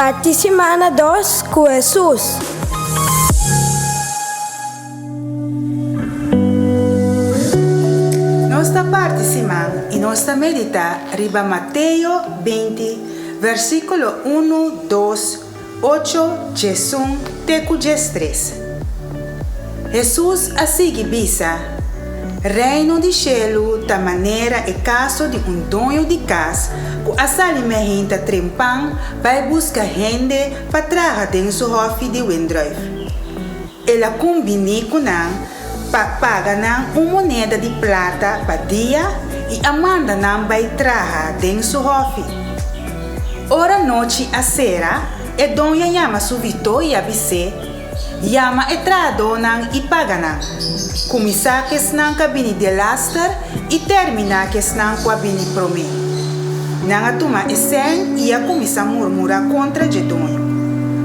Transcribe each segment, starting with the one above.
Parti simana dos ku Hesus. Nos ta parti siman i nos ta meditá riba Mateo 20, versíkulo unu, dos, Ocho, 11 te ku 13. Hesus a sigui bisa, Reino di shelu ta manera e kaso di un doño di kas ku a sali mehinta trempan bai buska hende pa traha den su hòfi di wendrùif. El a kumbiní ku nan pa paga nan un moneda di plata pa dia i a manda nan bai traha den su hòfi. Ora nochi a sera, e doño a yama su vitó i a bis'é, Yama e trahadónan i paga nan. Kuminsá ku esnan ku a bini delaster i terminá ku esnan ku a bini promé. Nan a tuma e sèn i a kuminsá murmurá kontra dje doño.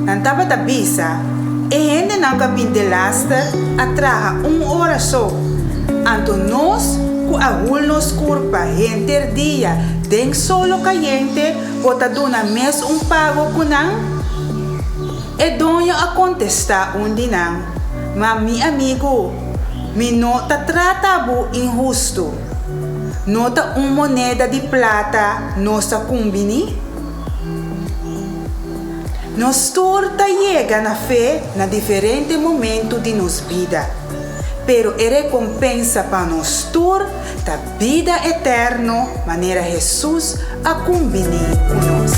Nan tabata bisa, E hendenan ku a bin delaster a traha un ora so, anto nos ku a hul nos kurpa henter dia den solo kayente bo ta duna mes un pago ku nan? E doño a kontestá un di nan, Ma mi amigu, mi no ta trata bo inhustu. No ta un moneda di plata nos a kumbiní? Nos tur ta yega na fe na diferente momentu di nos bida, pero e rekompensa pa nos tur ta bida eterno manera Hesus a kumbiní ku nos.